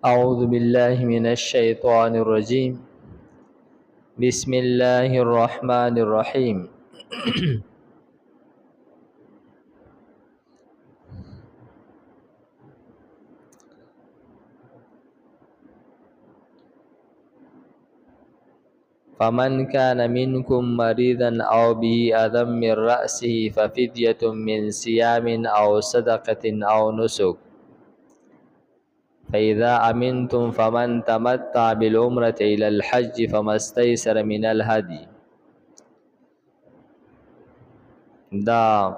أعوذ بالله من الشيطان الرجيم. بسم الله الرحمن الرحيم. فمن كان منكم مريضا أو به أذى من رأسه ففدية من صيام أو صدقة أو نسك. فإذا أمنتم فمن تمتع بالعمرة إلى الحج فما استيسر من الهدي. دا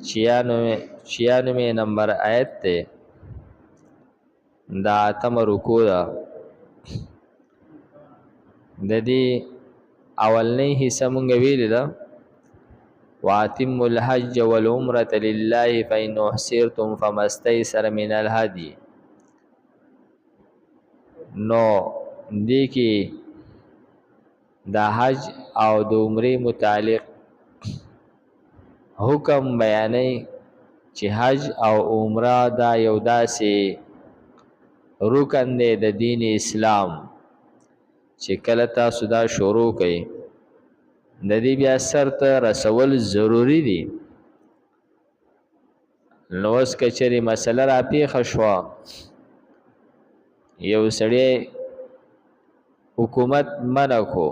96 نمبر آیت ته، دا اتم رکو ده. د دې اولنۍ حصه مونږ ویلې ده، واتم الحج والعمرة لله فإن أحصرتم فما استيسر من الهدي. نو دې کې د حج او د عمرې متعلق حکم بیانوي چې حج او عمره دا یو داسې رکن دی د دین اسلام چې کله تاسو دا شروع کړئ، د دې بیا سر ته رسول ضروري دي. نو اوس که چېرې مسله راپېښه شوه، یو سړی حکومت منع کو،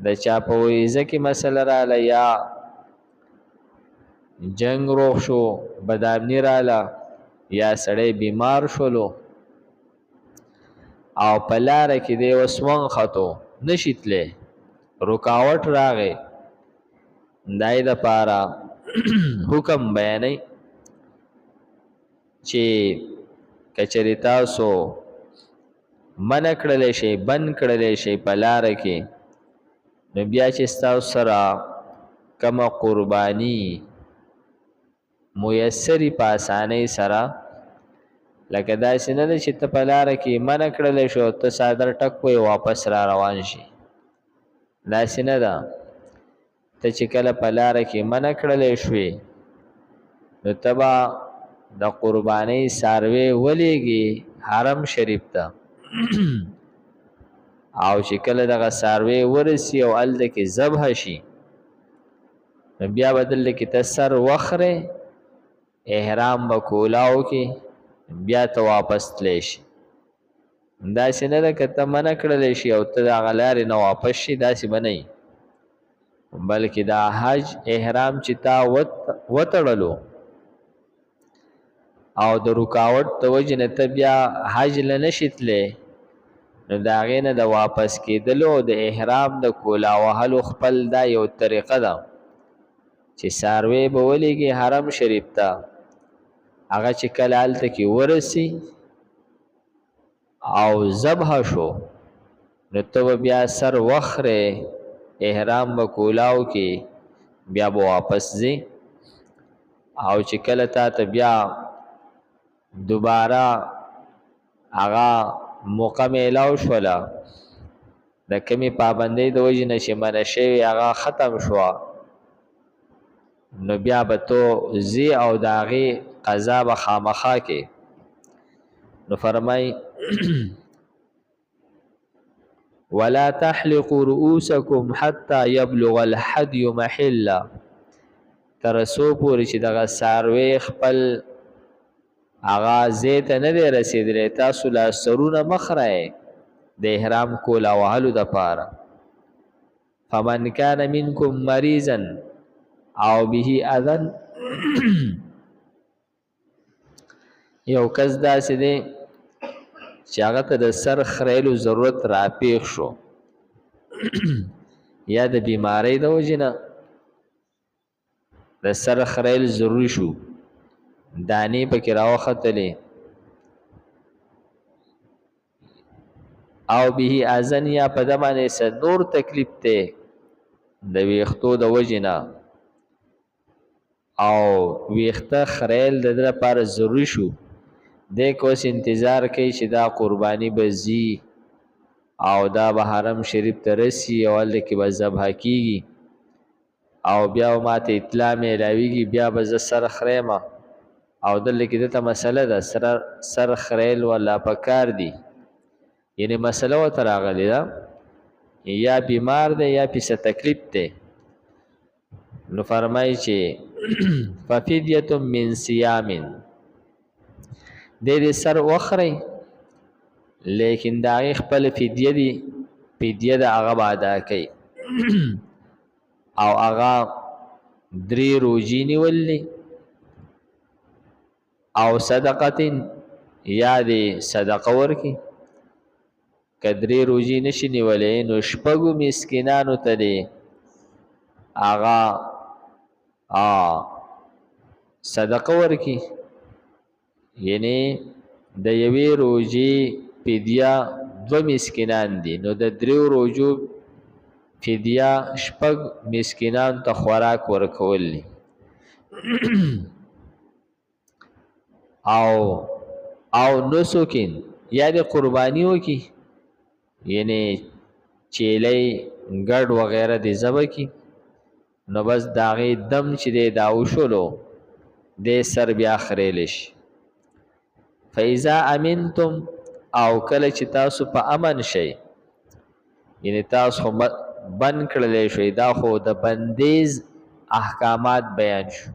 د چا په ویزه کې مسله راله، یا جنگ روغ شو، بدامني راله، یا سړی بیمار شولو او په لاره کې دی اوس ونښتو، نشي تللی، رکاوټ راغی، دای دپاره حکم بیانوي چې که چېرې تاسو منع کړلی شئ، بند کړلی شئ په لاره کې، نو بیا چې ستاسو سره کومه قرباني میسري په اسانۍ سره، لکه داسې نه ده چې ته په لاره کې منع کړلی شو، ته څادر ټک وې واپس را روان شي، داسې نه ده. ته چې کله په لاره کې منع کړلی شوې، نو ته به د قربانۍ څاروی ولیږي حرم شریف ته، او چې کله دغه څاروی ورسي او هلته کې ذبح شي، نو بیا به دلته کې ته سر وخرې، احرام به کولاو کې، بیا ته واپس تللی شي. داسې نه ده که ته منع کړلی شي او ته د هغه لارې نه واپس شي، داسې به نه وي، بلکې دا حج احرام چې تا وتړلو او د رکاوټ د وجې نه ته بیا حج له نه شي تللی، نو د هغې نه د واپس کېدلو او د احرام د کولا وهلو خپل دا یو طریقه ده چې څاروی به ولیږي حرم شریف ته، هغه چې کله هلته کې ورسي او ذبح شو، نو ته به بیا سر وخرې، احرام به کولاو کې، بیا به واپس ځې. او چې کله تا ته بیا دوباره هغه موقع میلاو شوله، د کمې پابندۍ د وجې نه چې منع شوې هغه ختم شوه، نو بیا به تو ځې او د هغې قضا به خامخا کې. نو فرمایي ولا تحلقوا رؤوسكم حتى يبلغ الهدي محله، تر څو پورې چې دغه څاروی خپل هغه ځای ته نه دی رسېدلی، تاسو لا سرونه مه خرئ د احرام کولا وهلو دپاره. فمن کان منکم مریضا او به اذن، یو کس داسې دی چې هغه ته د سر خریلو ضرورت راپېښ شو، یا د بیمارۍ د وجې نه د سر خریل ضروري شو، دانې پکې راوختلې، او به اذن، یا په ده باندې څه نور تکلیف دی د ویښتو د وجې نه، او ویښته خریل د ده لپاره ضروري شو، دی که اوس انتظار کوي چې دا قرباني به ځي او دا به حرم شریف ته رسي او هلته کې به ذبح کېږي، او بیا ماته اطلاع میلاویږي، بیا به زه سر خریم. او دلته کې دته مسله ده، سر خریل ولا پکار دي، یعنی مسله ورته راغلې ده، یا بیمار دی یا پسه تکلیف دی. نو فرمایي چې ففدیه من صیام، دې سر وخري، لیکن دا خپل فدیه دی، فدیه د هغه به ادا کوي، او هغه درې روژې نیولې او صدقه یا دې صدقه ورکي. که درې روژې نشي نیولې نو شپږو مسکینانو ته دې هغه صدقه ورکي، یعنی د یوې روژې فدیه دوه مسکینان دي، نو د دریو روژو فدیه شپږ مسکینان ته خوراک ورکول دي. او نسکین یا د قرباني وکي، یعنی چیلی ګډ وغیره دې ذبح کي، نو بس د هغې دم چې دی دا وشولو دی سر بیا خریلی شي. فاذا امنتم، او کله چې تاسو په امن شئ، یعنی تاسو خو بند کړلی شئ، دا خو د بندیز احکامات بیان شو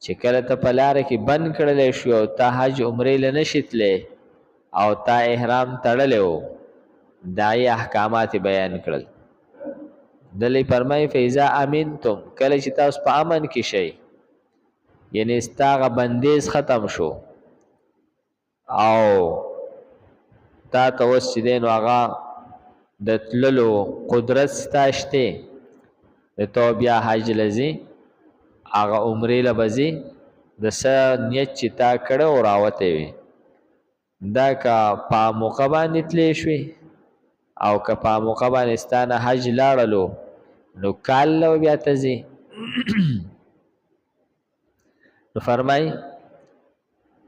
چې کله ته په لاره کې بند کړلی شو او تا حج عمرې له نه شي تللی او تا احرام تړلی و، دا یې احکامات بیان کړل. دلی فرمایي فاذا امنتم، کله چې تاسو په امن کې شئ، یعنی ستا هغه بندیز ختم شو او تا ته اوس چې دی نو هغه د تللو قدرت ستا شته، د ته بیا حج له ځې، هغه عمرې له به ځې، د څه نیت چې تا کړی و راوتی وي، دا که په موقع باندې تللی شوې او که په موقع باندې ستا نه حج لاړلو نو کال له به بیا ته ځې. نو فرمایي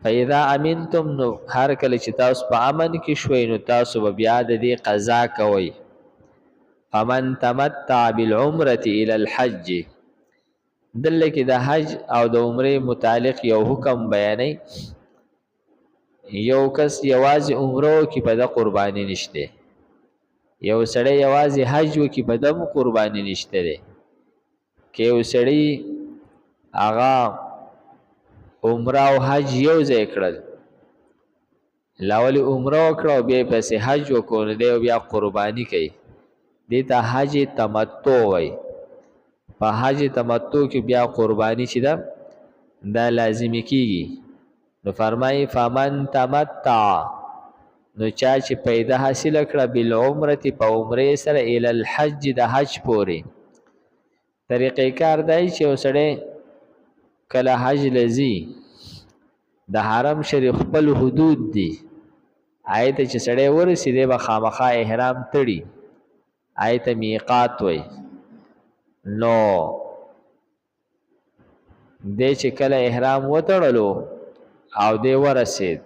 فاذا امنتم، نو هر کله چې تاسو په امن کې شوئ نو تاسو به بیا د دې قضا کوئ. فمن تمتع بالعمرة الى الحج، دلته کې د حج او د عمرې متعلق یو حکم بیانوي. یو کس یوازې عمره وکړي په ده قرباني نشته، یو سړی یوازې حج وکړي په ده هم قرباني نشته دی. که یو سړی هغه عمره او حج یو ځای کړل، لاولې عمره وکړه او بیا یې پسې حج وکړو، نو دی بیا قرباني کوي. دې ته حج تمتع وایي. په حج تمتع کې بیا قرباني چې ده دا لازمي کیږي. نو فرمایي فمن تمتع، نو چا چې پیدا حاصله کړه بالعمرة، په عمرې سره، الی الحج، د حج پورې. طریقې کار دی چې یو سړی کله حج لځي، د حرم شریف خپل حدود دي، هغې ته چې سړی ورسي دی به خامخا احرام تړي، هغې ته میقات وایي. نو دی چې کله احرام وتړلو او دی ورسید،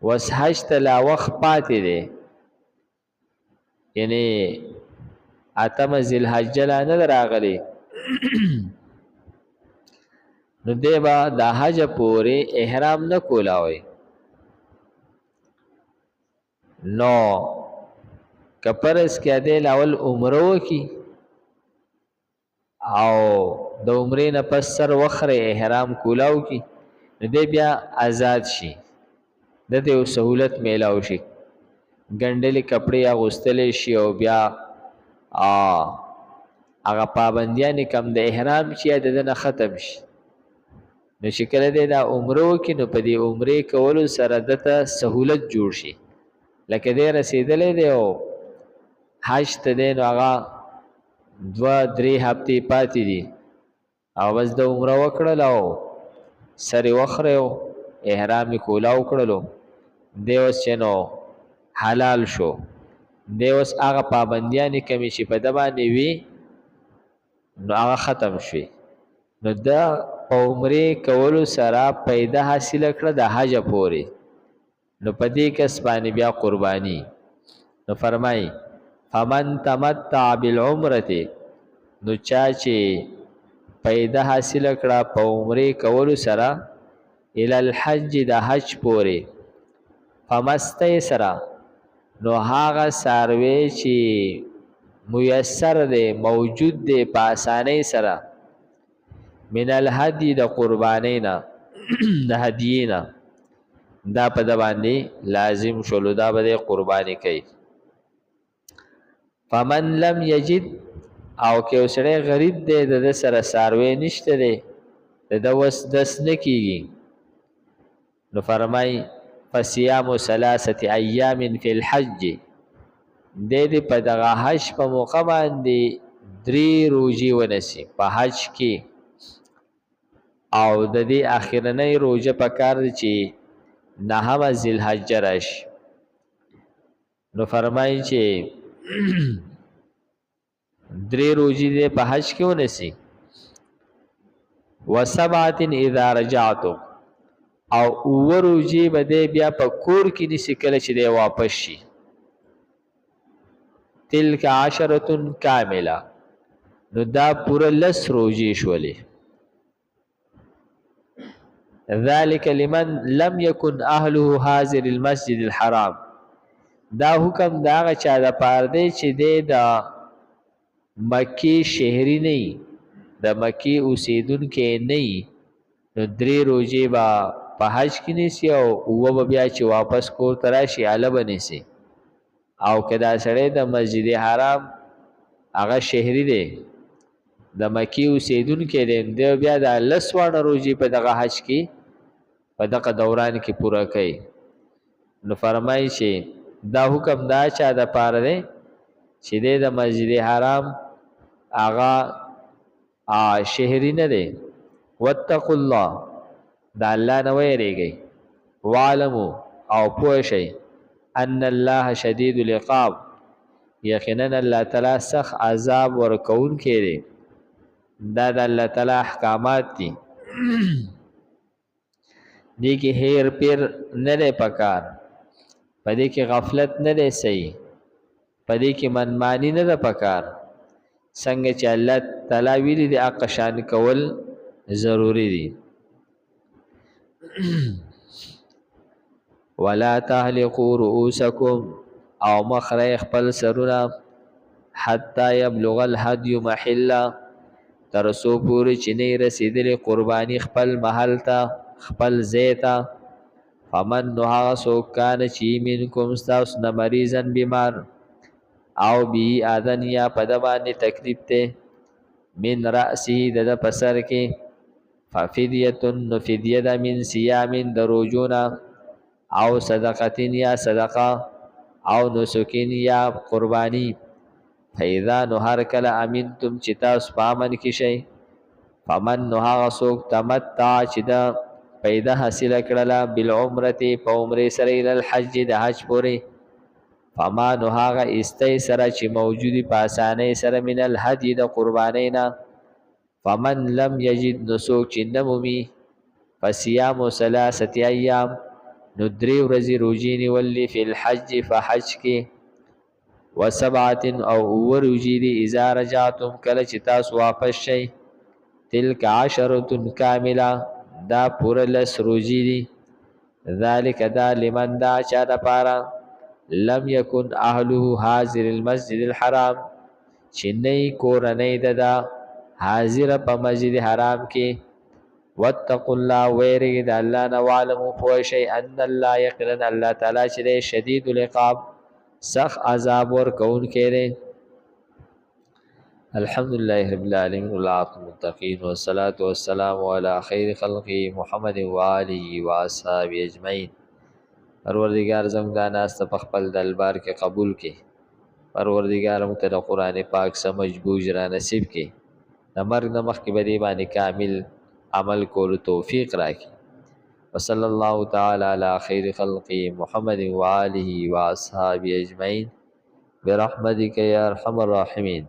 اوس حج ته لا وخت پاتې دی، یعنی اتمه ذوالحجه لا نه ده راغلې، نو دی به د حج پورې احرام نه کولاوی. نو که فرض کړه دی لاول عمره وکړي او د عمرې نه پس سر وخرې احرام کولاو کړي، نو دی بیا آزاد شي، ده ته یو سهولت میلاو شي، ګنډلې کپړې اغوستلی شي، او بیا هغه پابندیانې کم د احرام چې د ده نه ختم شي. نو چې کله دی دا عمره وکړي نو په دې عمرې کولو سره ده ته سهولت جوړ شي، لکه دی رسېدلی دی او حج ته دی نو هغه 2-3 هفتې پاتې دي، او بس د عمره وکړل او سر یې وخریو، احرام یې کولاو کړلو، دی اوس چې نو حلال شو. دی اوس هغه پابندیانې کمې چې په ده باندې وي نو هغه ختم شوې. نو ده په عمرې کولو سره پیدا حاصله کړه د حج پورې، نو په دې کس باندې بیا قرباني. نو فرمایي فمن تمتع بالعمرة، نو چا چې پیدا حاصل کړه په عمرې کولو سره الی الحج د حج پورې، فمستیسره، نو هغه څاروی چې میسر دی، موجود دی په اسانۍ سره، من الهدی د قربانۍ نه، د هدیې نه، دا په ده باندې لازم شولو، دا به دی قرباني کوي. فمن لم یجد، او که یو سړی غریب دی، د ده سره څاروی نشته دی، د ده وس دس نه کیږي، نو فرمایي فصیام ثلاثة ایام فی الحج، دی دې په دغه حج په موقع باندې درې روژې ونیسي په حج کې، او د دې اخرنۍ روژه پکار ده چې نهمه ذوالحجه راشي. نو فرمایي چې درې روژې دې په حج کې ونیسي، وسبعة اذا رجعتم، او اووه روژې به دی بیا په کور کې نیسي کله چې دی واپس شي. تلک عشرة کامله، نو دا پوره لس روژې شولې. ذلك لمن لم يكن اهله حاضر المسجد الحرام، دا حکم د هغه چا دپاره دی چې دی د مکې شهري نه وي، د مکې اوسېدونکی نه وي، نو درې روژې به په حج کې نیسي او اووه به بیا چې واپس کور ته راشي هله به نیسي. او که دا سړی د مسجد حرام هغه شهري دی، د مکې اوسېدونکی دی، دی بیا دا لس واړه روژې په دغه حج کې په دغه دوران کې پوره کوي. نو فرمایي چې دا حکم دا چا دپاره دی چې دی د مسجد حرام هغه شهري نه دی. واتقوا الله، د الله نه ویریږئ، وعلمو او پوه شئ، ان الله شدید العقاب، یقینا الله تعالی سخت عذاب ورکوونکی دی. دا د الله تعالی احکامات دي، دې کې هیر پیر نه دی پکار، په دې کې غفلت نه دی صحیح، په دې کې منمانی نه ده پکار. څنګه چې الله تعالی ویلي دي هغه شان کول ضروري دي. ولا تهلقوا رؤوسکم، او مخره خپل سرونه، حتی یبلغ الهدی محله، تر څو پورې چې نه رسېدلې قرباني خپل محل ته، خپل ځای ته. فمن، نو هغه څوک کان چې منکم ستاسو نه مریضا بیمار، او به اذن یا په ده باندې تکلیف دی، من رأسه د ده په سر کې، ففدیة، نو فدیه ده من صیام د روژو نه، او صدقة یا صدقه، او نسک یا قربانی. فاذا، نو هر کله امنتم چې تاسو په امن کې شئ، فمن، نو هغه څوک تمتع چې ده پیدا حاصله کړله بالعمرة په عمرې سره الی الحج د حج پورې، فما، نو هغه استیسر چې موجودي په اسانۍ سره من الهدی د قربانۍ نه. فمن لم یجد، نو څوک چې نه مومي، فصیام ثلاثة ایام، نو درې ورځې روژې نیول دي فی الحج په حج کې، وسبعة او اووه روژې دي اذا رجعتم کله چې تاسو واپس شئ، تلک عشرة کامله، دا پوره لس روژې دي. ذلک دا لمن دا چا دپاره لم یکن اهله حاضر المسجد الحرام، چې نه کورنۍ د ده حاضره په مسجد حرام کې. واتقوا الله، ویریږئ د الله نه، واعلموا پوه شئ، ان الله یقینا الله تعالی چې دی شدید العقاب سخت عذاب ورکوونکی دی. الحمد لله رب العالمين والعاقبة للمتقين والصلاة والسلام على خير خلقه محمد وآله وأصحابه أجمعين. پروردګار زموږ دا ناسته په خپل دربار کې قبول کړي. پروردګار موږ ته د قرآن پاک سمجھ بوج را نصیب کړي. د مرګ نه مخکې به دې باندې کامل عمل کولو توفیق راکړي. وصلى الله تعالى على خير خلقه محمد وآله وأصحابه أجمعين برحمتك يا أرحم الراحمين.